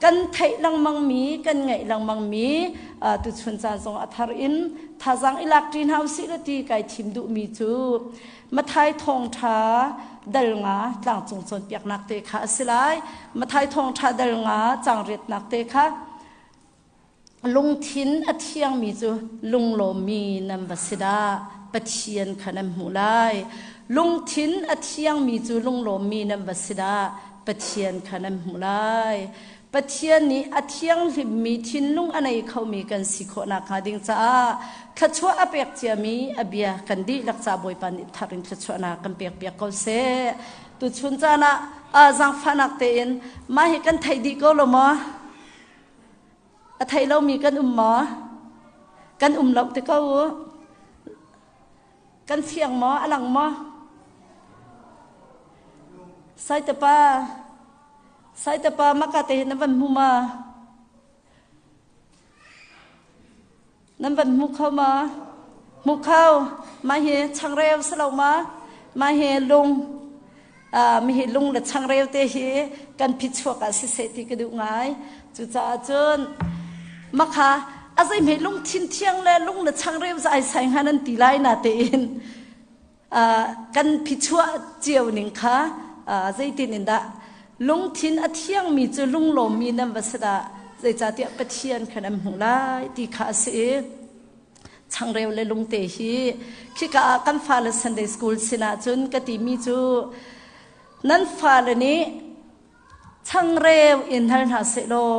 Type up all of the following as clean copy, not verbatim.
Kan theih lengmangmi, kan ngaih lengmangmi tuchun caan zong a thar in thazaang i lak ṭi hna usih la ti kai thim duhmi cu Mathai thawngṭha dal nga tlangcung cawnpiaknak te kha a si lai. Mathai thawngṭha dal nga caang riatnak te kha lungthin a thiangmi cu lunglawmmi nan va si dah Pathian kha nan hmuh lai. Lungthin a thiangmi cu lunglawmmi nan va si dah Pathian kha nan hmuh lai. Pathian nih a thianghlimmi thinlung a nei khomi kan si khawh nakhnga ding caah thluachuah a pek ciami a bia kan dihlak ca Bawipa nih thar in thluachuahnak kan pek piak ko seh. Tuchun caan ah zaangfahnak tein mah hi kan thei dih ko lo maw? A thei lomi kan um maw? Kan um lo ti ko u. Kan fiang maw? A lang maw? Saitapa, Saitapa maka te hin na van hmu ma? Nan van hmu kho ma? Hmu kho. Mah hi changreu si lo ma? Mah hi lung mi hi lung le changreu te hi kan phichuak ah siseh ti ka duh ngai. Cucaah cun makha a zeihme lungthin thiang le lung le changreu zai sai hnga nan ti lai na tein kan phichuah cio ning kha zeitin in dah lungthin a thiangmi cu lunglawmmi nan va si dah zeicahtiah Pathian kha nan hmuh lai ti kha a si i changreu le lungte hi khika ah kan fale Sunday school sinah cun ka timi cu nan fale nih changreu in hal hna sehlaw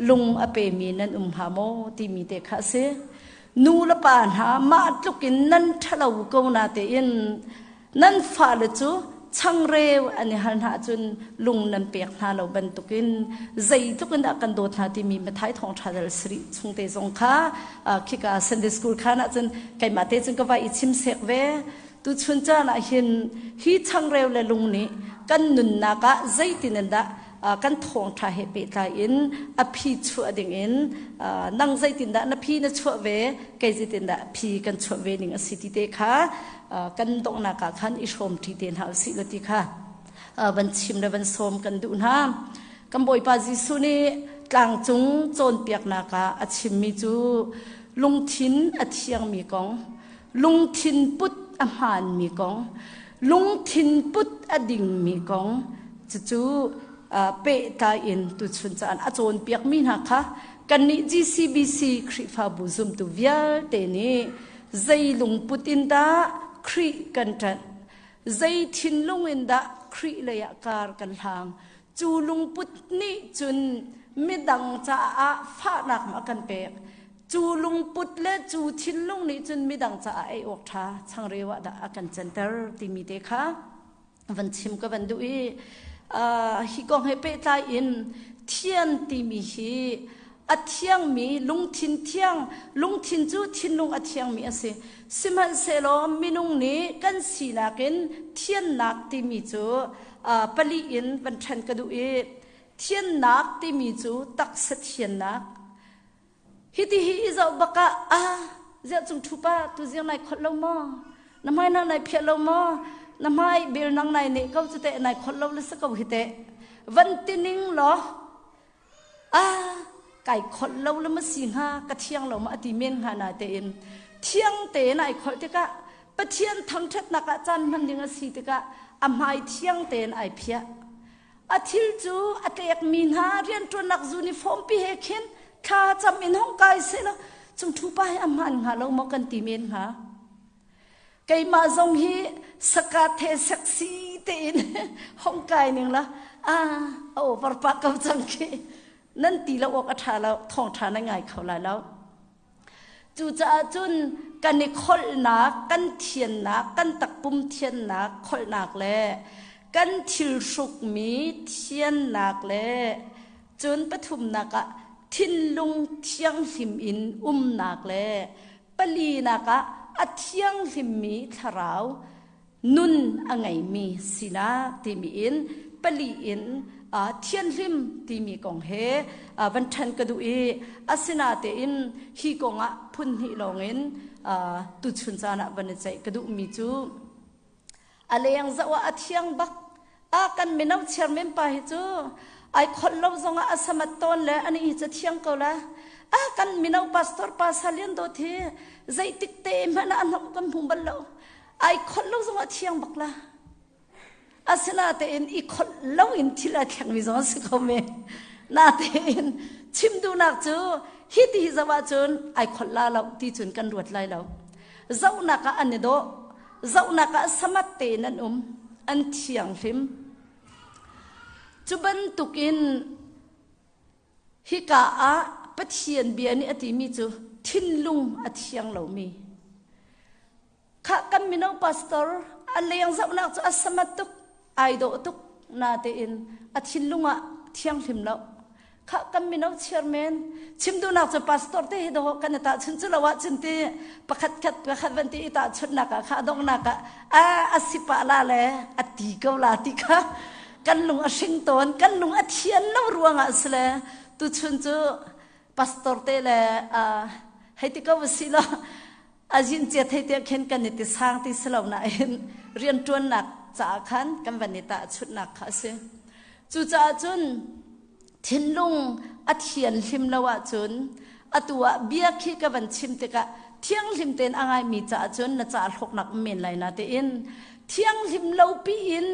lung a pemi nan um hnga maw timi te kha a si. Nu le pa hna mah tluk in nan ṭhalo ko na tein nan fale cu changreu an i hal hna ahcun lung nan pek hna lo bantukin zeitluk in dah kan dawt hna timi Mathai thawngṭha dal sarih chung te zong kha khika Sunday school khan ahcun keimah te cun ka vai i chim sek ve. Tuchun caan ah hin hi changreu le lung nih kan nunnak ah zeitin in dah kan thawngṭha he pehtlai in a phi chuah ding in nang zeitindah na phi na chuah ve kei zeitindah phi kan chuah ve ning a si ti te kha kan donghnak ah khan i hrawm ṭi te hna usih law ti kha van chim le van sawm kan duh hna. Kan Bawipa Jesuh nih tlangcung cawnpiaknak ah a chimmi cu lungthin a thiangmi kong lungthin put a hmaanmi kong, lungthin put a dingmi kong, cucu pehtlai in tuchun caan a cawnpiakmi hna kha kannih GCBC Khrihfabu zumtu vialte nih zei lungput in dah Khrih kan ṭanh, zei thinlung in dah Khrih lei ah kar kan hlang, cu lungput nih cun midang caah fahnak a kan pek. Cu lungput le cu thinlung nih cun midang caah ei awk ṭha changreu ah dah a kan canter timi te kha van chim ka van duh i hi kong he pehtlai in thian timi hi a thiangmi lungthin thiang lungthin cu thinlung a thiangmi a si sihmanhsehlaw minung nih kan sinak in thiannak timi cu pali in van ṭhen ka duh i thiannak timi cu taksa thiannak Hiti hi i zoh bak ah ah ziah cung ṭhu pa tu ziang nai kholh lo maw? Na hmai nang nai phiah lo maw? Na hmai bel nang nai neh ko cu teh nai kholh lo le si ko hi teh. Van ti ning law ah kai kholh lo le ma si hnga ka thiang lo ma a ti men hnga na tein thiang tein ai kholh tikah Pathian thangṭhatnak ah caan hman ding a si tikah a hmai thiang tein ai phiah. A thil cu a tlekmi hna rianṭuannak uniform pi he khin thla cam in hong kai sehla cung ṭhu pa hi a hmaan hnga lo maw kan ti men hnga. Keimah zong hi sakat he sexy tein hong kai ning la ah a over pah ko cang khi nan ti lo awk a ṭha lo thawngṭha na ngai kho lai lo. Cucaah cun kan i kholhnak, kan thiannak, kan takpum thiannak, kholhnak le kan thil hrukmi thiannak le cun pathumnak ah thinlung thianghlim in umnak le palinak ah a thianghlimmi thlarau nun a ngeimi sinak timi in pali in thianhlim timi kong he van ṭhen ka duh i asinatein hi kong ah phun hnih lawngin tuchun caan ah van i ceih ka duhmi cu a leng zoh ah a thiang bak a kan mino chairman pa hi cu. Ai kholh lo zongah a samat tawn le ani hi cu thiang ko la. A kan mino pastor pa Salian Dawt hi zeitik te hmanh ah a hnawm kan hmu bal lo. Ai kholh lo zongah thiang bak la. Asinain i kholh lo in thil a thlengmi zong a si kho men. Natein chim duhnak cu hi ti hi zoh ahcun ai kholh la lo ti cun kan ruat lai lo. Zohnak ah an i dawh. Zohnak ah samat tein an um. An thianghlim. Cu bantukin hika ah Pathian bia nih a timi cu thinlung a thiang lomi. Khah kan mino pastor a leng zohnak cu a samat tuk, ai dawh tuk natein a thinlung ah thianghlim lo. Khah kan mino chairman chim duhnak cu pastor te hi dawh kan i tahchunh cu lo ahcun ti pakhat khat pakhat van ti i tahchunhnak ah kha a donghnak ah a a si pah la le a ti ko la ti kha kan lung a hring tawn kan lung a thian lo ruangah si le tuchun cu pastor te le hei ti ko si lo a zin cia thei te khin kan i ti sang ti si lo nain rianṭuannak caah khan kan van i tahchunhnak kha a si. Cucaah cun thinlung a thianhlim lo ahcun atu ah bia khi ka van chim tikah thianghlim tein a ngaimi caah cun na ca hlawknak um men lai na tiin thianghlim lo piin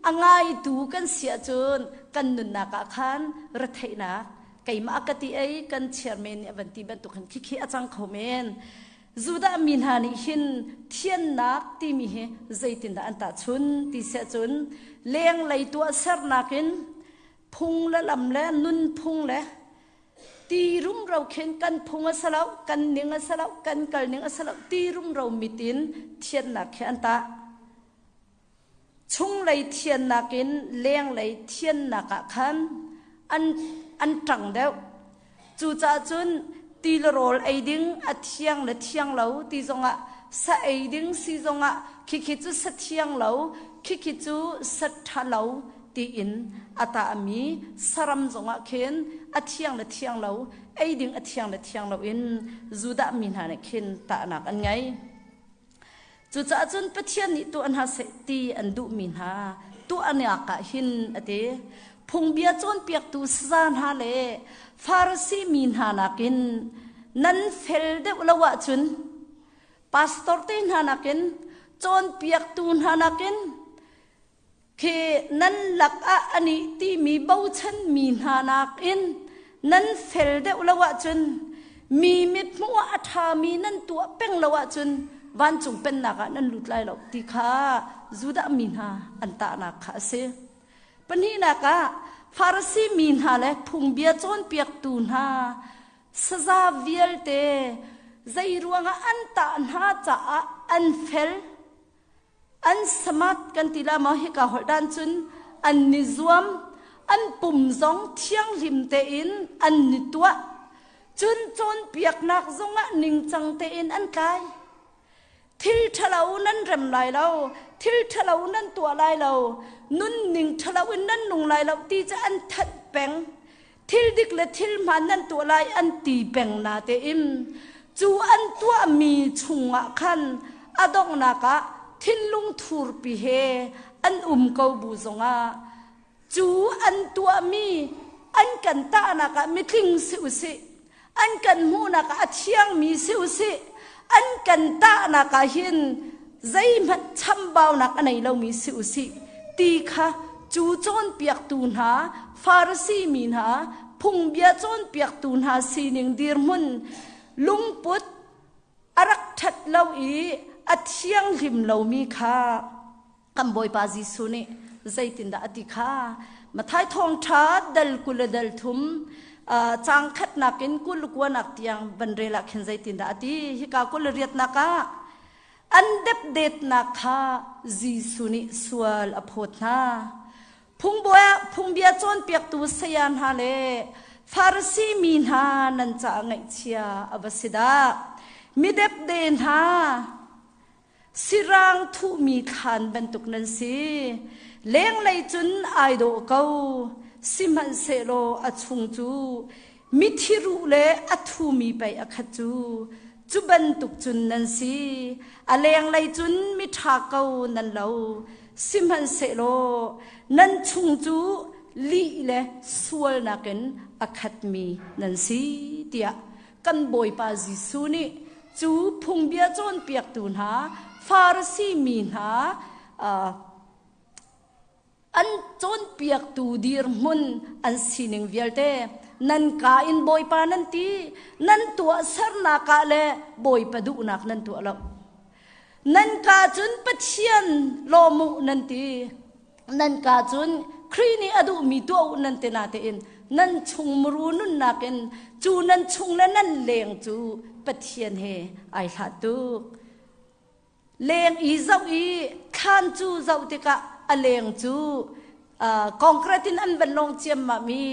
a ngaitu kan si ahcun kan nunnak ah khan retheihnak keimah ka ti ei kan chairman nih a van ti bantuk khan khikhi a cang kho men. Judah mi hna nih hin thiannak timi hi zeitindah an tahchun ti siah cun lenglei tuahsernak in phung le lam le nunphung le ti rumro khin kan phung a si lo, kan ning a si lo, kan kal ning a si lo ti rumro mit in thiannak khi an tah. Chunglei thiannak in lenglei thiannak ah khan an, an ṭang deuh. Cucaah cun ti le rawl ei ding a thiang le thiang lo ti zongah sa ei ding si zongah khikhi cu sa thiang lo, khikhi cu sa ṭha lo tiin a tahmi saram zongah khin a thiang le thiang lo, ei ding a thiang le thiang lo in Judah mi hna nih khin tahnak an ngei. Cucaah cun Pathian nih tuah hna seh ti an duhmi hna tuahnak ah hin a ti. Phungbia cawnpiaktu saza hna le Farasi mi hna nakin nan fel deuh lo ahcun pastor te hna nakin cawnpiaktu hna nakin khi nan lakah an i timi bochanmi hna nakin nan fel deuh lo ahcun mi mithmuh ah a ṭhami nan tuah peng lo ahcun vancung pennak ah nan lut lai lo ti kha Judah mi hna an tahnak kha a si. Pahnihnak ah Farasi mi hna le phungbia cawnpiaktu hna saza vialte zei ruangah an tah hna caah an fel An samat kan ti la maw hika holh dan cun an ni zuam an pum zong thianghlim tein an ni tuah cun cawnpiaknak zongah ningcang tein an tlai thil ṭhalo nan rem lai lo thil ṭhalo nan tuah lai lo nunning ṭhalo in nan nung lai lo ti cu an thanh peng thil dik le thil hmaan nan tuah lai an ti peng na tein cu an tuahmi chungah khan a donghnak ah thinlung thurpi he an um ko bu zongah cu an tuahmi an kan tahnak ah mitling si usih an kan hmuhnak ah a thiangmi si usih an kan tahnak ah hin zeihmanh chambaunak a nei lomi si usih ti kha cu cawnpiaktu hna Farasi mi hna phungbia cawnpiaktu hna sining dirhmun lungput a rak ṭhat lo i a thianghlim lomi kha kan Bawipa Jesuh nih zeitindah a ti kha Matthai thawngṭha dal 20 le dal thum caang khatnak in 29nak tiang van rel ah khin zeitindah a ti hika 28nak ah an depdetnak kha Jesuh nih sual a phawt hna phungbia cawnpiaktu saya hna le Farasi mi hna nan caah ngaihchia a va si dah mi depde hna Sirang thuhmi thlan bantuk nan si. Lenglei cun ai dawh ko, sihmanhsehlaw a chung cu mithi ruh le a thumi pei a khat cu. Cu bantuk cun nan si. A lenglei cun miṭha ko nan lo, sihmanhsehlaw nan chung cu lih le sualnak in a khatmi nan si tiah kan Bawipa Jesuh nih cu phungbia cawnpiaktu hna Farasi mi hna an cawnpiaktu dirhmun an sining vialte nan ka in Bawipa nan ti nan tuahsernak ah le Bawipa duhnak nan tuah lo nan ka cun Pathian lawm u nan ti nan ka cun Khrih nih a duhmi tuah u nan ti natein nan chung muru nunnak in cu nan chung le nan leng cu Pathian he ai hlat tuk. Leng i zoh i thlan cu zoh tikah a leng cu concrete in an van lawng ciammam i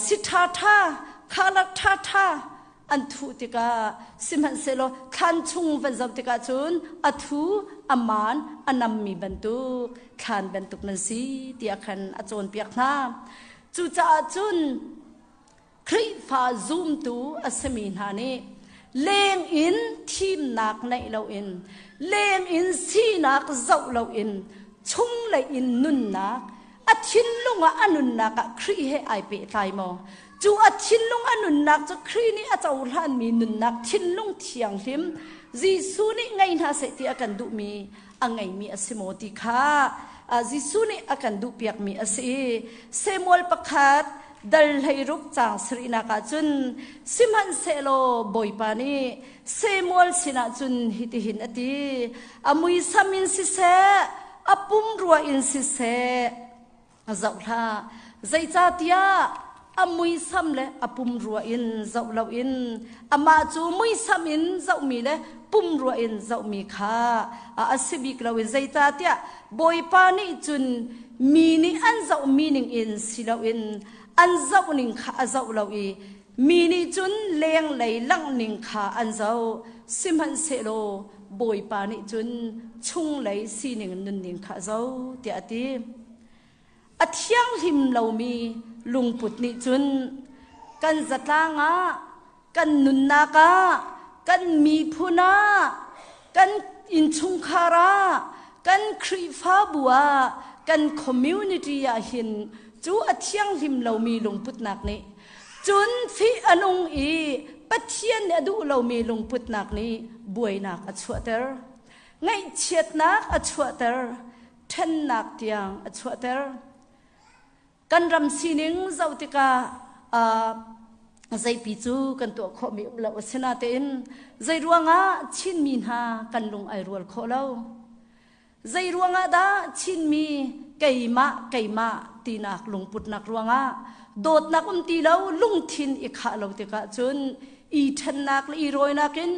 si ṭhaṭha khalak ṭhaṭha an thuh tikah sihmanhsehlaw thlan chung van zoh tikah cun a thu a maan a nammi bantuk thlan bantuk nan si tiah khan a cawnpiak hna. Cucaah cun Khrihfa zumtu a simi hna nih leng in thimnak neih loin leng in sinak zoh loin chunglei in nunnak a thinlung ah a nunnak ah Khrih he ai pehtlai maw? Cu a thinlung a nunnak cu Khrih nih a cohlanmi nunnak thinlung thianghlim Jesuh nih ngei hna seh ti a kan duhmi a ngeimi a si maw ti kha Jesuh nih a kan duhpiakmi a si i Samuel pakhat dal 16 caang sarihnak ah cun sihmanhsehlaw Bawipa nih Samuel sinah cun hitihin a ti a muisam in siseh a pumrua in siseh zoh hlah zeicahtiah a muisam le a pumrua in zoh loin amah cu muisam in zohmi le pumrua in zohmi kha a si bik loin zeicahtiah Bawipa nih cun mi nih an zohmi ning in si loin an zoh ning kha a zoh lo i mi nih cun lenglei langh ning kha an zoh sihmanhsehlaw Bawipa nih cun chunglei sining nunning kha a zoh tiah a ti. A thianghlim lomi lungput nih cun kan zatlang ah, kan nunnak ah, kan miphun ah, kan innchungkhar ah, kan Khrihfabu ah, kan community ah hin cu a thianghlim lomi lungputnak nih cun fih a nung i Pathian nih a duh lomi lungputnak nih buainak a chuahter. Ngaihchiatnak a chuahter. Ṭhennak tiang a chuahter. Kan ram sining zoh tikah zeipi cu kan tuah khawhmi um lo a si natein zei ruangah Chinmi hna kan lung ai rual khawh lo? Zei ruangah dah Chinmi keimah keimah tinak lungputnak ruangah dawtnak um ti lo lungthin i khah lo tikah cun i ṭhennak le i rawinak in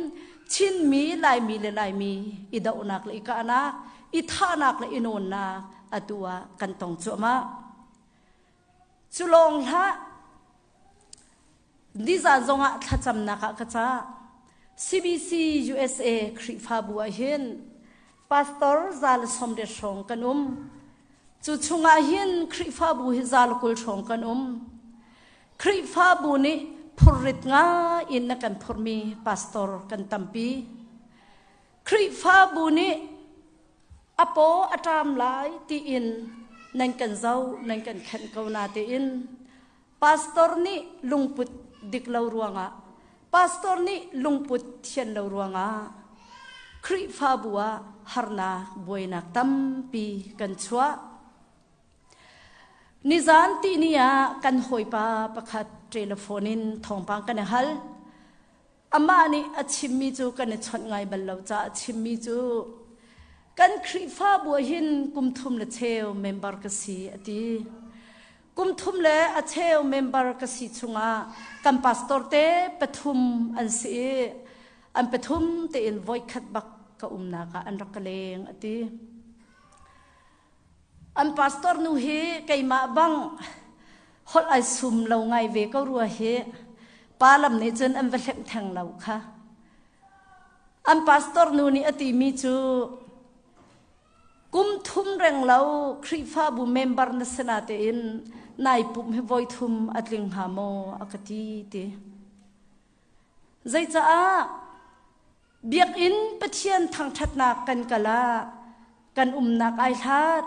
Chinmi Laimi le Laimi i dohnak le i kahnak i thahnak le i nawnnak atu ah kan tong cuahmah. Cu lawng hlah nizan zongah thlacamnak ah ka cah. CBC USA Khrihfabu ah hin pastor 180 hrawng kan um. Cu chungah hin Khrihfabu hi 120 hrawng kan um. Khrihfabu nih phurrit ngai in na kan phurmi pastor kan tampi. Khrihfabu nih a paw a ṭam lai tiin nan kan zoh nan kan khenh ko natein pastor nih lungput dik lo ruangah pastor nih lungput thian lo ruangah Khrihfabu ah harnak buainak tampi kan chuah. Nizan tihni ah kan hawipa pakhat telephone in thawngpang kan i hal. Amah nih a chimmi cu kan i chawnh ngai bal lo caah a chimmi cu kan Khrihfabu ah hin kum thum le cheu member ka si a ti. Kum thum le a cheu member ka si chungah kan pastor te pathum an si i an pathum tein voikhat bak ka umnak ah an rak ka leng a ti. An pastor nu hi keimah bang holh ai sum lo ngai ve ko rua hi pa lam nih cun an va hlemh theng lo kha. An pastor nu nih a timi cu kum thum reng lo Khrihfabu member na si natein nai pumh hi voi thum a tling hnga maw a ka ti ti. Zeicaah Biakinn Pathian thangṭhatnak kan kal ah kan umnak ai hlat.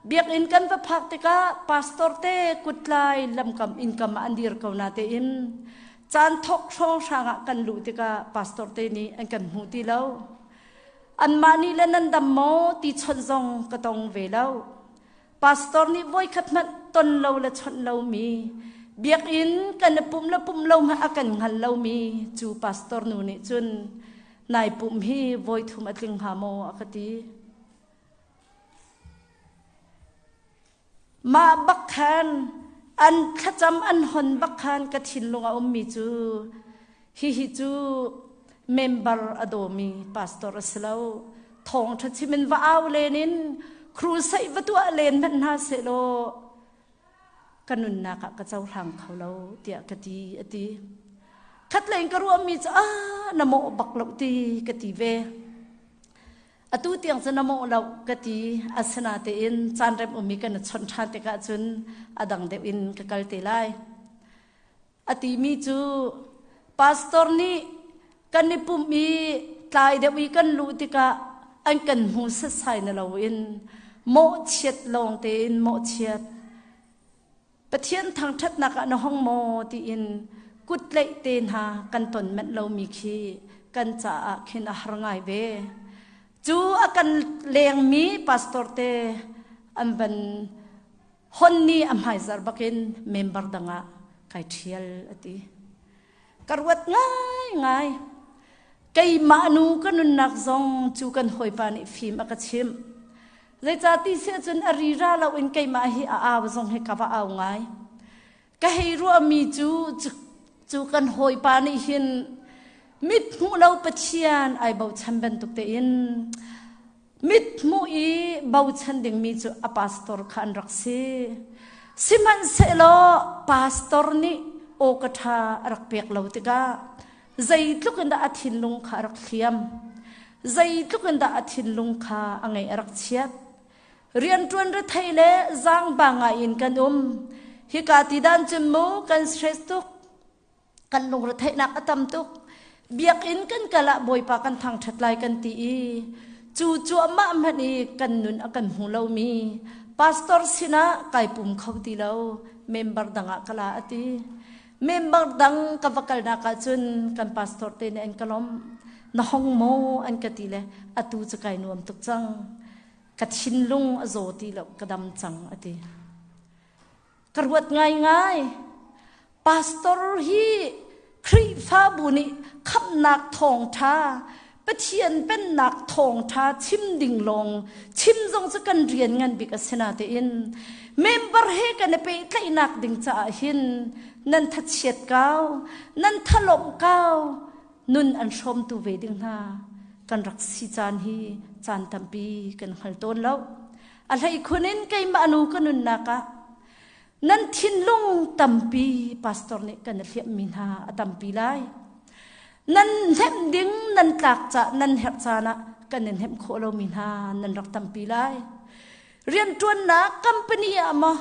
Biakinn kan va phak tikah pastor te kutlai lamkam innkam ah an dir ko na tein caan thok hrawnghrang ah kan luh tikah pastor te nih an kan hmu ti lo. Anmah nih le nan dam maw ti chawnh zong ka tong ve lo. Pastor nih voikhat hmanh ton lo le chawnh lomi biakinn kan i pumh le pumh lo hmanh a kan hngal lomi cu pastor nu nih cun nai pumh hi voithum a tling hnga maw a ka ti. Mah bak khan an thlacam an hon bak khan ka thinlung a ummi cu hihi cu member a dawmi pastor a si lo. Thawngṭha chim in va au len in crusade va tuah len hmanh hna sehlaw ka nunnak ah ka cohlang kho lo tiah ka ti a ti. Khatlei in ka ruahmi cu ah na mawh bak lo ti ka ti ve. Atu tiang cu na mawh lo ka ti. Asinatein caan rem ummi kan i chawnh ṭhan tikah cun a dang deuh in ka kal te lai. A timi cu pastor nih kan i pumh i tlai deuh i kan luh tikah an kan hmu setsai na loin mawhchiat lawng tein mawhchiat. Pathian thangṭhatnak ah na hong maw tiin kutleih te hna kan ton manh lomi khi kan caah khin a har ngai ve. Cu a kan lengmi pastor te an van hon ni a hmaizar bakin member dang ah kai ṭhial a ti. Ka ruat ngaingai. Keimah nu ka nunnak zong cu kan hawipa nih fim a ka chimh. Zeicah ti si ahcun a ri ra loin keimah hi a au zong hi ka va au ngai. Ka hei ruahmi cu cu kan hawipa nih hin mit hmuh lo Pathian ai bochan bantuk tein mit hmuh i bochan dingmi cu a pastor kha an rak si. Sihmanhsehlaw pastor nih aw ka ṭha a rak pek lo tikah zeitluk in dah a thinlung kha a rak hliam zeitluk in dah a thinlung kha a ngaih a rak chiat rianṭuan rethei le zaangba ngai in kan um hika ti dan cun mu kan stress tuk kan lungretheihnak a tam tuk biakinn kan kal ah bawipa kan thangṭhat lai kan ti i cu cuahmah hmanh i kan nun a kan hmu lomi pastor sinah kai pum kho ti lo member dang ah ka la a ti Member dang ka va kalnak ahcun kan pastor te nih an ka lawmh. Na hong maw an ka ti le atu cu kai nuam tuk cang. Ka thinlung a zaw ti lo ka dam cang a ti. Ka ruat ngaingai. Pastor hi Khrihfabu nih khamhnak thawngṭha Pathian pennak thawngṭha chim ding lawng chim zong cu kan rian ngan bik a si natein member he kan i pehtlaihnak ding caah hin nan thachiat kau nan thalawmh kau nun an hrawmtu ve ding hna kan rak si caan hi caan tampi kan hngal tawn lo a hleikhun in keimah nu ka nunnak ah Nan thinlung tampi pastor nih kan i hliamhmi hna a tampi lai. Nan hnemh ding nan tlak ca nan herh caan ah kan in hnemh khawh lomi hna nan rak tampi lai. Rianṭuannak company ah maw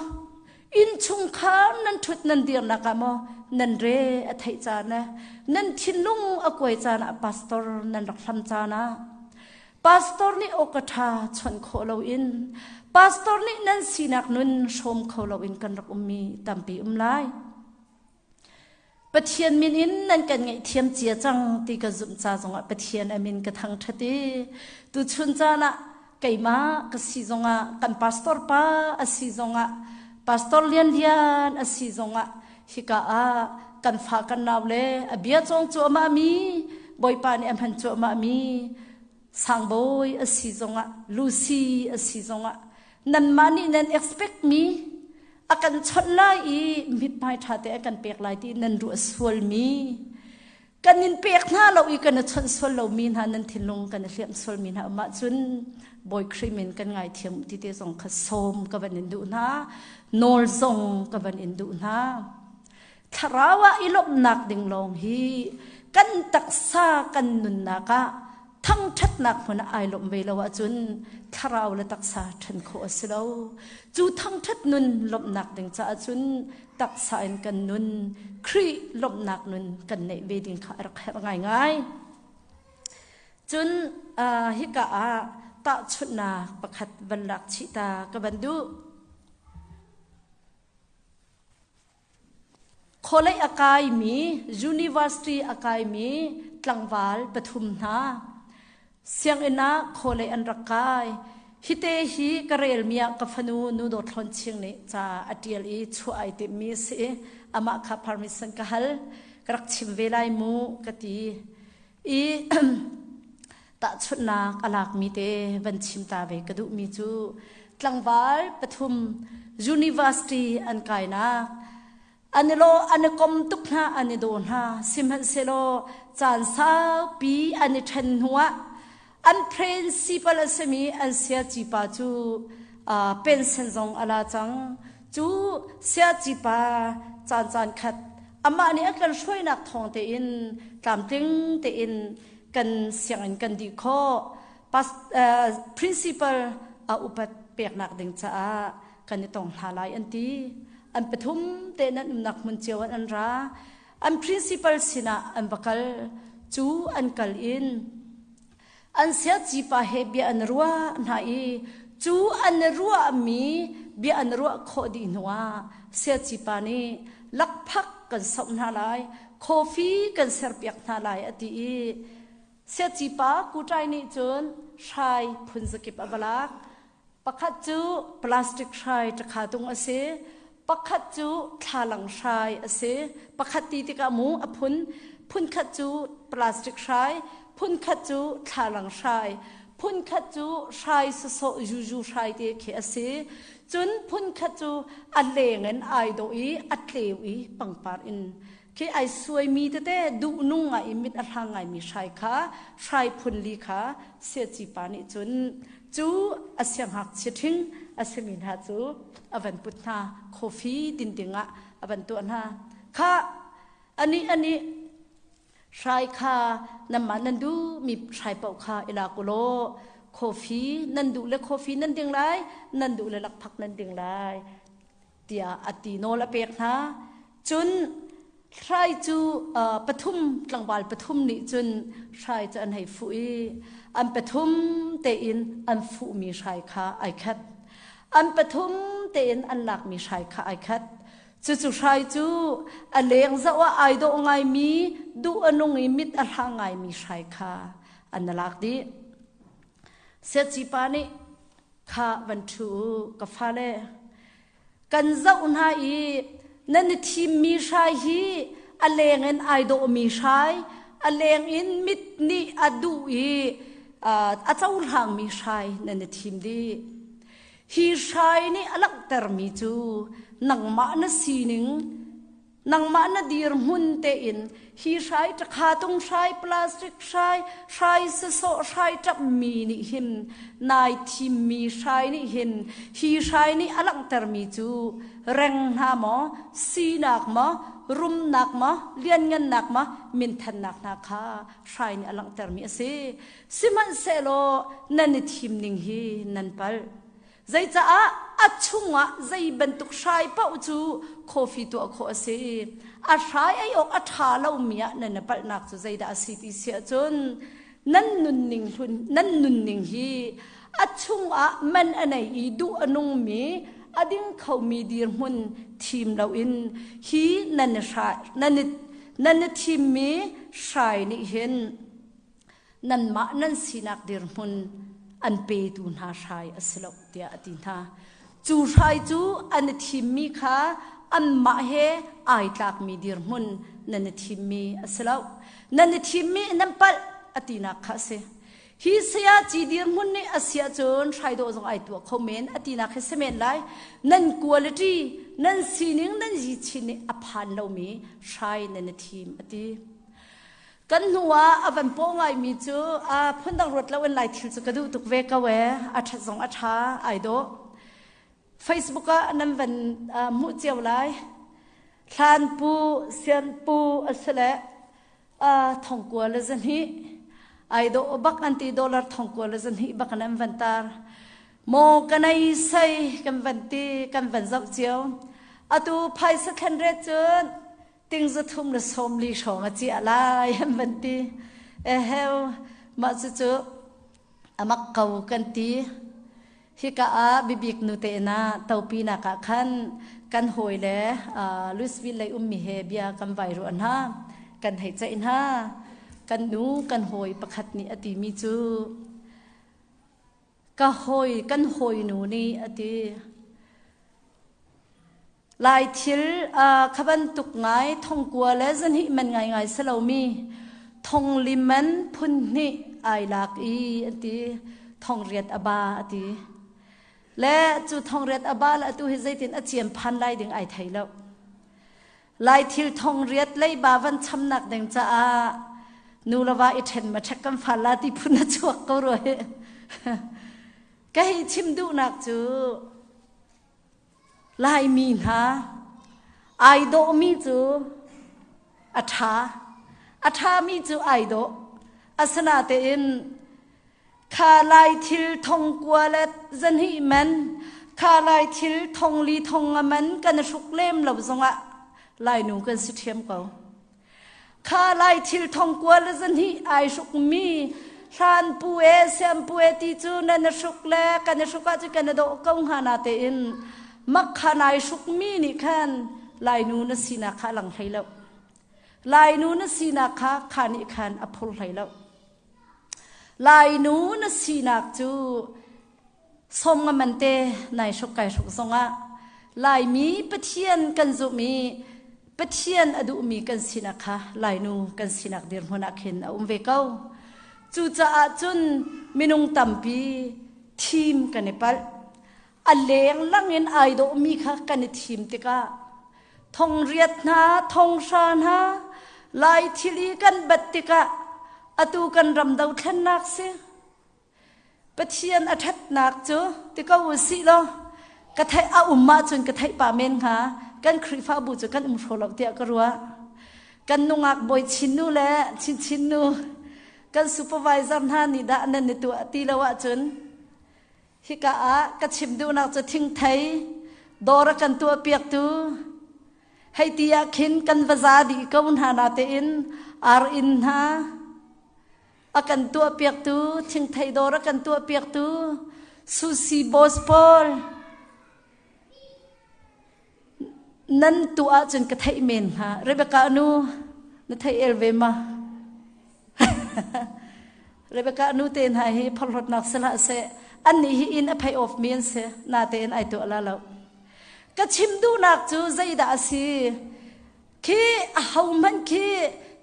innchungkhar nan ṭhut nan dirnak ah maw nan re a theih caan le nan thinlung a kuai caan ah pastor nan rak hlam caan ah Pastor nih awka ṭha chawnh khawh loin pastor nih nan sinak nun hrawm kho loin kan rak ummi tampi um lai. Pathian min in nan kan ngaihthiam cia cang ti ka zumh ca zongah Pathian a min ka thangṭhat i tuchun caan ah keimah ka si zongah kan pastor pa a si zongah pastor lianlian a si zongah hika ah kan fa kan nau le a bia cawng cuahmah mi Bawipa nih a hman cuahmah mi sangbawi a si zongah Lucy a si zongah nanmah nih nan expect mi a kan chawnh lai i mithmai ṭha te a kan pek lai ti nan ruah sual mi kan in pek hna lo i kan i chawnh sual lomi hna nan thinlung kan i hliamh sualmi hna um ahcun Bawi Khrih min kan ngaithiam ti te zong kha sawm ka van in duh hna nawl zong ka van in duh hna thlarau ah i lawmhnak ding lawng hi kan taksa kan nunnak ah thangṭhatnak hmun ah ai lawmh ve lo ahcun thlarau le taksa ṭhen khawh a si lo cu thangṭhat nun lawmhnak ding caah cun taksa in kan nun Khrih lawmhnak nun kan neih ve ding kha a rak herh ngaingai. Cun hika ah tahchunhnak pakhat van lak chih ta ka van duh. Khualei a kaimi, university a kaimi tlangval pathum hna sianginn ah khualei an rak kai. Hite hi ka relmi ah ka fanu Nu Dawt Hlawn Ching nih ca a ṭial i chuah ai timhmi a si i amah kha permission ka hal. Ka rak chim ve lai mu ka ti. I tahchunhnak a lakmi te van chim ta ve ka duhmi cu tlangval pathum university an kainak an i lo an i kom tuk hna an i daw hna sihmanhsehlaw caan saupi an i ṭhen hnuah an principal a simi an siaci pa cu pension zong a la cang cu siaci pa caan caan khat amah nih a kan hruainak thawng tein tlamtling tein kan sianginn kan dih khawh. Principal a upat peknak ding caah kan i tong hna lai an ti. An pathum tein an umnak hmun cio ah an ra. An principal sinah an va kal. Cu an kal in an siaci pa he bia an ruah hna i cu an ruahmi bia an ruah khawh dih hnuah siaci pa nih lakphak kan soh hna lai coffee kan serpiak hna lai a ti i siaci pa kuṭai nih cun hrai phun zakip a va lak. Pakhat cu plastic hrai ṭakha tung a si. Pakhat cu thlalang hrai a si. Pakhat ti tikah mu a phun phunkhat cu plastic hrai, phunkhat cu thlalang hrai, phunkhat cu hrai sawsawh juju hrai te khi a si. Cun phunkhat cu a leng in ai dawh i a tleu i pangpar in khi ai suaimi tete duhnung ngai i mit a hlang ngaimi hrai kha hrai phun li kha siaci pa nih cun cu a siangngakchia ṭhing a simi hna cu a van put hna coffee din dingah a van tuah hna kha anih anih hrai kha nanmah nan duhmi hrai paoh kha i lak u law coffee nan duh le coffee nan ding lai nan duh le lakphak nan ding lai tiah a ti nawl a pek hna. Cun hrai cu pathum tlangval pathum nih cun hrai cu an hei fuh i an pathum tein an fuhmi hrai kha ai khat. An pathum tein an lakmi hrai kha ai khat. Cucu hrai cu a leng zoh ah ai dawh ngaimi, duh a nung i mit a hlang ngaimi hrai kha an lak dih. Siaci pa nih kha van ṭhu u ka fale kan zoh hna i nan i thimmi hrai hi a leng in ai dawhmi hrai a leng in mit nih a duh i a cohlangmi hrai nan i thim dih hi hrai nih a langhtermi cu nangmah na sining Nangmah na dirhmun tein hi hrai ṭakhatung hrai plastic hrai hrai sasawh hrai ṭapmi nih hin nai thimmi hrai nih hin hi hrai nih a langhtermi cu reng hna maw sinak maw rumnak maw lianngannak maw minthannak hna kha hrai nih a langhtermi a si. Sihmanhsehlaw nan i thim ning hi nan palh. Zeicaah a chungah zei bantuk hrai paoh cu coffee tuah khawh a si. A hrai ei awk a ṭha lomi ah nan i palhnak cu zeidah a si ti si ahcun nan nunning hlun nan nunning hi a chungah man a nei i duh a nungmi a ding khomi dirhmun thim loin hi nan i hrai nan i nan i thimmi hrai nih hin nanmah nan sinak dirhmun an petu hna hrai a si lo tiah a ti hna. Cu hrai cu an i thimmi kha anmah he ai tlakmi dirhmun nan i thimmi a si lo. Nan i thimmi nan palh a tinak kha a si. Hi sayaci dirhmun nih a si ahcun hrai dawh zong ai tuah kho men a tinak hi si men lai. Nan quality, nan sining, nan yichin nih a phan lomi hrai nan i thim a ti. Kan hnu ah a van paw ngaimi cu a phundang ruat loin Lai thil cu ka duh tuk ve ko ee. A ṭhat zong a ṭha, ai dawh. Facebook ah nan van hmuh cio lai. Hlan pu, sian pu a si le thongkua le zahnih. Ai dawh bak an ti dollar thongkua le zahnih bak in an van tar. Maw ka nei sei kan van ti, kan van zoh cio. Atu phaisa thlen ret cun ting 340 hrawng a ciah lai an van ti. Eheu, mah cucu A mak ko kan ti. Hika ah bibik nu te na topinak ah khan kan hawi le Louisville lei ummi he bia kan vai ruah hna. Kan hei ceih hna. Kan nu kan hawi pakhat nih a timi cu ka hawi kan hawinu nih a ti. Lai thil kha bantuk ngai thongkua le zahnih man ngaingai si lomi thongli man phun hnih ai lak i an ti. Thongriat a ba a ti. Le cu thongriat a ba le atu hi zeitin a ciam phan lai ding ai thei lo. Lai thil thongriat leiba van chamnak ding caah nu le va i ṭhen ma ṭhek kan fa la ti phun a chuak ko rua hi. Ka hei chim duhnak cu Laimi hna ai dawhmi cu a ṭha, a ṭhami cu ai dawh. Asinatein kha lai thil thong kua le zahnih man, kha lai thil thong li thong nga man kan hruk lem lo zongah Lainu kan si ṭhiam ko. Kha lai thil thong kua le zahnih ai hrukmi hlan pu e siam pu e ti cu nan i hruk le kan i hruk ahcun kan i dawh ko hnga na tein makha nai hrukmi nih khan Lainu na sinak kha a lang hlei lo. Lainu na sinak kha kha nih khan a phur hlei lo. Lainu na sinak cu Som nga man te nai hruk kai hruk zongah Laimi Pathian kan zumh i Pathian a duhmi kan sinak kha Lainu kan sinak dirhmun ah khin a um ve ko. Cucaah cun minung tampi thim kan i palh. A leng langin ai dawhmi kha kan i thim tikah thongriat hna, thonghra hna, Lai thil i kan bat tikah atu kan ram dothlennak si. Pathian a ṭhatnak cu ti ko u sih law ka theih a um ahcun ka theih pah men hnga. Kan Khrihfabu cu kan um hraw lo tiah ka ruah. Kan nungak bawi chin nu le chinchin nu kan supervisor hna nih dah nan i tuah ti lo ahcun hika ah ka chim duhnak cu thingthei dawr a kan tuahpiaktu hei ti ah khin kan va za dih ko hna natein ar inn hna a kan tuahpiaktu thingthei dawr a kan tuahpiaktu Susi boss pawl nan tuah ahcun ka theih men hnga. Rebecca nu na theih el ve ma? Rebecca nu te hna hi phorhlawtnak si hlah seh annih hi inn a pay off mi an si natein ai tuah la lo. Ka chim duhnak cu zeidah a si? Khi ahohmanh khi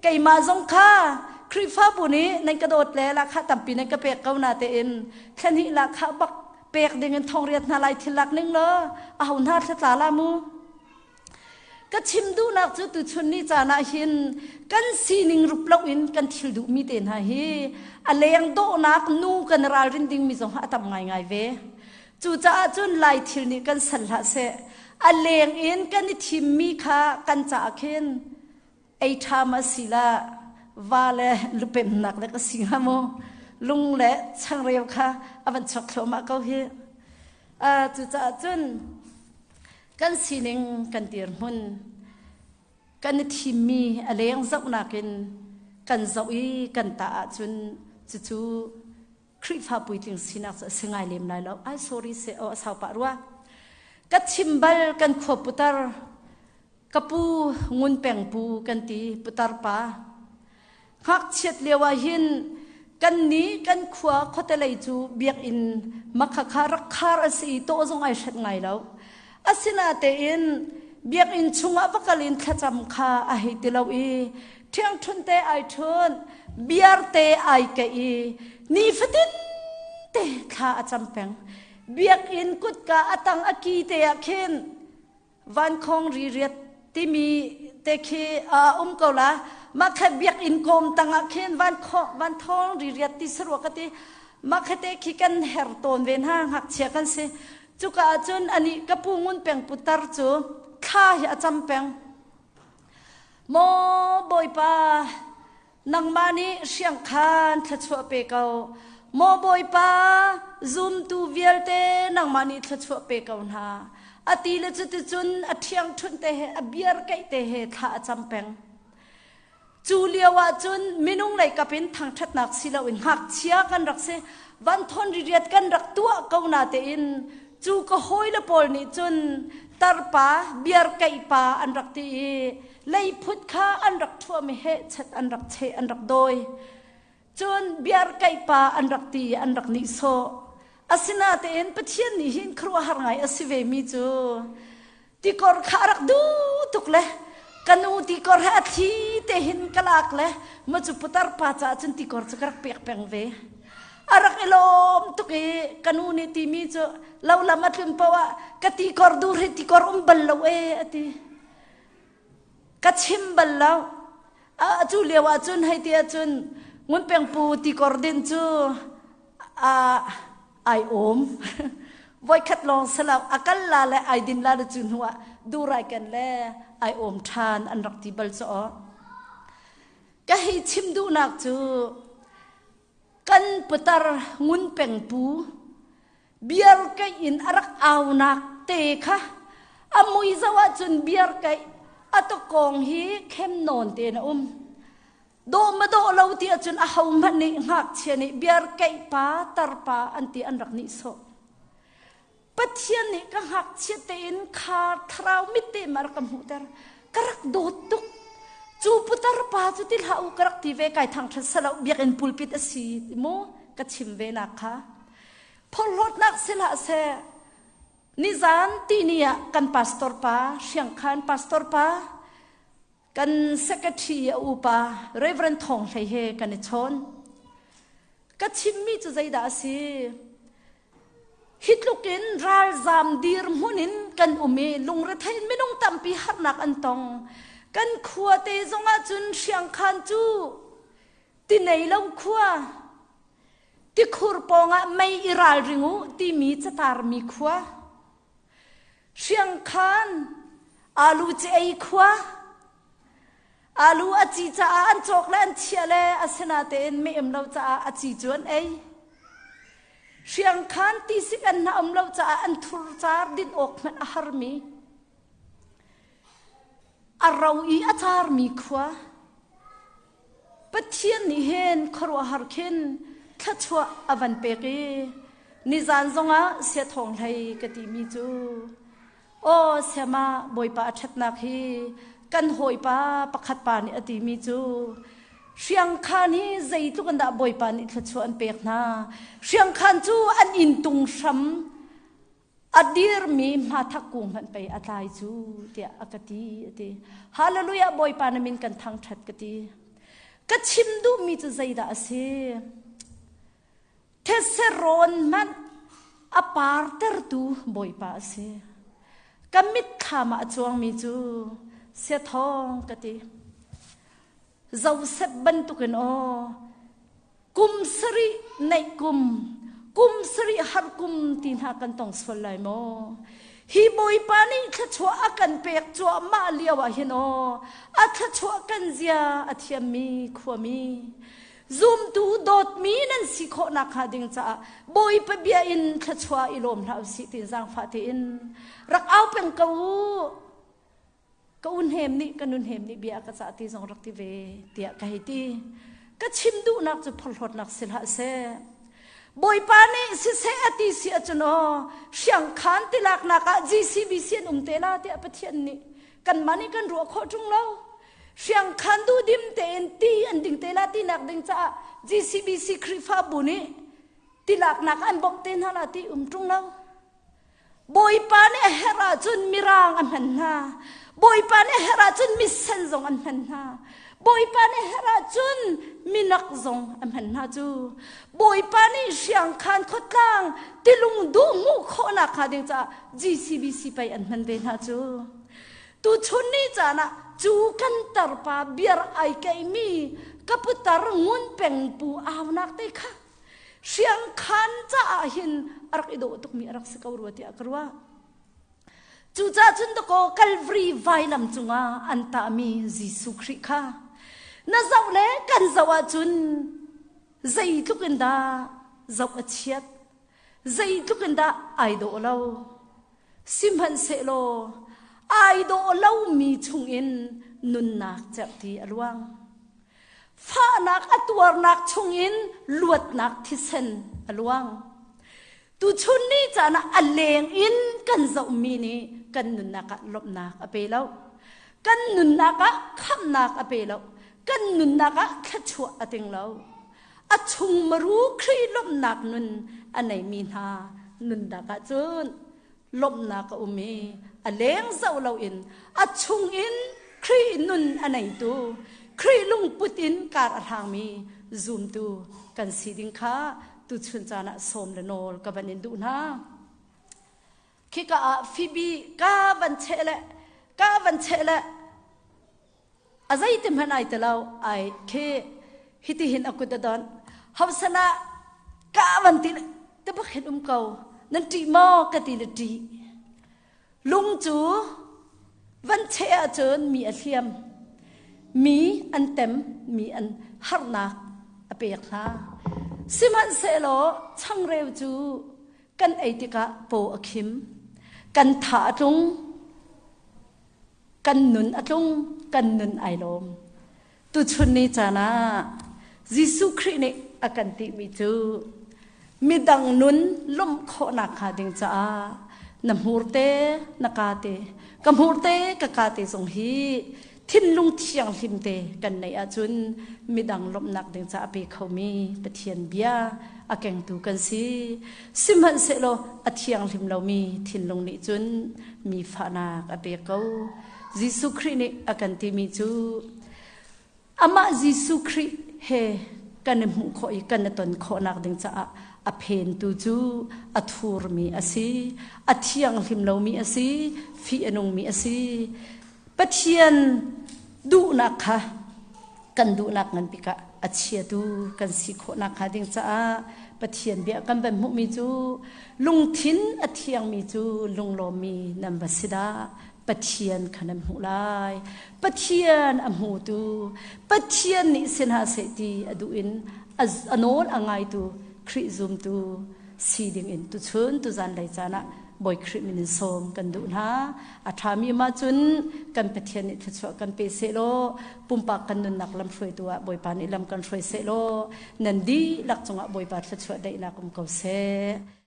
keimah zong kha Khrihfabu nih nan ka dawt le lahkhah tampi nan ka pek ko natein thlahnih lahkhah bak pek dingin thongriat hna lai thil lak ning law aho hna thlatla la mu. Ka chim duhnak cu tuchun ni caan ah hin kan sining rup loin kan thil duhmi te hna hi a leng dawhnak nu kan ralrin dingmi zong a tam ngaingai ve. Cucaah cun Lai thil nih kan sal hlah seh. A leng in kan i thimmi kha kan caah khin ei ṭha ma si la va le lupemnak le ka si hnga mu lung le changreu kha a van chuak thluahmah ko hi. Cucaah cun kan sining kan dirhmun kan i thimmi a leng zohnak in kan zoh i kan tah ahcun cucu Khrihfa puitling sinak cu a si ngai lem lai lo. Ai sorry se o a sau pah rua. Ka chim bal kan khua putar ka pu ngun peng pu kan ti putar pa. Ngakchiat lio ah hin kan ni kan khua khuatelei cu biakinn makhakha rak khar a si i tawh zong ai hret ngai lo. Asinatein biakinn chungah va kal in thlacam kha a hei ti lo i ṭhiangṭhunh te ai ṭhun, biar te ai keih i nifatin te thla a cam peng. Biakinn kutka a tang a ki te ah khin vankhawng ririat timi te khi a um ko la. Mah kha biakinn kawm tangah khin vanthawng ririat ti sarua ka ti. Mah kha te khi kan her tawn ve hna ngakchia kan si. Cuka ah cun anih ka pu ngun peng putar cu thla hi a cam peng. Maw Bawipa, nangmah nih hriangkhan thluachuah pe ko. Maw Bawipa, zumtu vialte nangmah nih thluachuah pe ko hna. A ti le cuticun a ṭhiangṭhunh te he a biar keih te he thla a cam peng. Cu lio ah cun minung lei kap in thangṭhatnak si loin ngakchia kan rak si. Van thawn ririat kan rak tuah ko na tein cu ka hawile pawl nih cun tarpa biar keih pa an rak ti i leiphut kha an rak ṭhuam i hehchet an rak cheh an rak dawi. Cun biar keih pa an rak ti i an rak nihsawh. Asinatein Pathian nih hin khuaruahhar ngai a si ve mi cu tikor kha a rak duh tuk le ka nu tikor he a thli te hin ka lak le ma cu putar pa caah cun tikor cu ka rak pek peng ve. A rak i lawm tuk i ka nu nih timi cu lo lam a tlun paoh ah ka tikor dur hi tikor um bal lo e a ti. Ka chim bal lo. A cu lio ah cun hei ti ahcun Ngun Peng Pu tikor din cu a ai awm. Voikhat lawng selo a kal la le ai din la le cu hnu ah durai ken le ai awm ṭhan an rak ti bal cu aw. Ka hei chim duhnak cu kan putar Ngun Peng Pu biar keih in a rak aunak te kha a mui zoh ahcun biar keih a tawkawng hi khem nawn tein a um. Dawh ma dawh lo ti ahcun a hohmanh nih ngakchia nih biar keih pa tar pa an ti an rak nihsawh. Pathian nih ka ngakchia tein kha thlarau mit te ma rak ka hmuhter. Ka rak dawt tuk. Cu putar pa cu ti hlah u ka rak ti ve kai thangṭhat salo biakinn pulpit a si mu ka chim ve nak kha. Phorhlawtnak si hlah seh. Nizan tini ah kan pastor pa, Hriangkhan pastor pa, kan secretary a upa Reverend Thawng Hlei he kan i chawn. Ka chimmi cu zeidah a si? Hi tluk in ralzam dirhmun in kan um i lungrethei in minung tampi harnak an tong. Kan khua te zongah cun Hriangkhan cu ti nei lo khua, Tikhur pawngah mei i ralring u timi catarmi khua. Hriangkhan alu ci ei khua. Alu a ci caah an cawk le an chiah le asinatein meh um lo caah a ci cu an ei. Hriangkhan tisik an hna um lo caah an thur car din awk hmanh a harmi. A ro i a carmi khua. Pathian nih hin khuaruahhar khin thluachuah a van pek i nizan zongah siathawng hlei ka timi cu aw siama Bawipa a ṭhatnak hi kan hawipa pakhat pa nih a timi cu Hriangkhan hi zeitluk in dah Bawipa nih thluachuah an pek hna Hriangkhan cu an inn tung hram A dirmi hmathak kung hmanh pei a tlai cu tiah a ka ti a ti. Hallelujah Bawipa na min kan thangṭhat ka ti. Ka chim duhmi cu zeidah a si? Thetse rawn hmanh a partertu Bawipa a si. Ka mitthlam ah a cuangmi cu siathawng ka ti. Joseph bantukin aw kum sarih neih kum kum sarih har kum ti hna kan tong sual lai maw hi bawipa nih thluachuah a kan pek cuahmah lio ah hin aw a thluachuah kan zia a thiammi khuami zumtu dawtmi nan si khawh nak hnga ding caah bawipa bia in thluachuah i lawm hlah usih tin zaangfah tein rak au peng ko u Ka u hnem nih ka nu hnem nih bia a ka cah ti zong rak ti ve tiah ka hei ti. Ka chim duhnak cu phorhlawtnak si hlah seh. Bawipa nih siseh a ti si ahcun aw hriangkhan tilaknak ah GCBC an um te la tiah Pathian nih kanmah nih kan ruah khawh ṭung lo. Hriangkhan duhdim tein ti an ding te la tinak ding caah GCBC Khrihfabu nih tilaknak an bawmh te hna la ti um ṭung lo. Bawipa nih a herh ahcun mirang a hman hna. Bawipa nih a herh ahcun misen zong an hman hna. Bawipa nih a herh ahcun minak zong a hman hna cu. Bawipa nih hriangkhan khuatlang tilung duh hmuh khawhnak hnga ding caah GCBC pei an hman ve hna cu. Tuchun ni caan ah cu kan tarpa biar ai keimi ka putar ngun peng pu aunak te kha Hriangkhan caah hin a rak i dawh tukmi a rak si ko rua tiah ka ruah. Cucaah cun dakaw Calvary vailam cungah an tahmi Jesuh Khrih kha na zoh le kan zoh ahcun zeitluk in dah zoh a chiat, zeitluk in dah ai dawh lo. Sihmanhsehlaw ai dawh lomi chungin nunnak cerhti a luang. Fahnak a tuarnak chungin luatnak thisen a luang. Tuchun ni caan ah a leng in kan zohmi nih kan nunnak ah lawmhnak a pe lo. Kan nunnak ah khamhnak a pe lo. Kan nunnak ah thluachuah a ting lo. A chung maru Khrih lawmhnak nun a neimi hna nunnak ah cun lawmhnak a um i a leng zoh loin a chung in Khrih nun a neitu Khrih lungput in kar a hlangmi zumtu kan si ding kha tuchun caan ah sawm le nawl ka van in duh hna. Khika ah Phoebe ka van cheh le ka van cheh le a zeiti hmanh ai ti lo ai khi hitihin a kut a don hosana ka van ti te bak hin um ko nan ṭih maw ka ti le ṭih lung cu van cheh ahcun mi a hliam mi an tem mi an harnak a pek hna sihmanhsehlaw changreu cu kan ei tikah paw a khim kan tha a tlung Kan nun a tlung, kan nun ai lawm. Tuchun ni caan ah Jesuh Khrih nih a kan timi cu midang nun lawmh khawhnak hnga ding caah na hmur te, na ka te, ka hmur te, ka ka te zong hi thinlung thianghlim te kan neih ahcun midang lawmhnak ding caah a pe khomi Pathian bia a kengtu kan si. Sihmanhsehlaw a thianghlim lomi thinlung nih cun mi fahnak a pe ko. Jesuh Khrih nih a kan timi cu amah Jesuh Khrih he kan i hmuh khawh i kan i ton khawhnak ding caah a phentu cu a thurmi a si, a thianghlim lomi a si, fih a nungmi a si. Pathian duhnak kha kan duhnak ngan bik ah a chiatu kan si khawhnak hnga ding caah Pathian bia kan van hmuhmi cu lungthin a thiangmi cu lunglawmmi nan va si dah Pathian kha nan hmuh lai Pathian a hmutu Pathian nih si hna seh ti a duh in a nawl a ngaitu Khrih zumtu si ding in tuchun tuzan lei caan ah Bawi Khrih min in sawm kan duh hna. A ṭhami mah cun kan Pathian nih thluachuah kan pe sehlaw pumpak kan nunnak lamhruaitu ah Bawipa nih lam kan hruai sehlaw nan dihlak cungah Bawipa thluachuah daihnak um ko seh.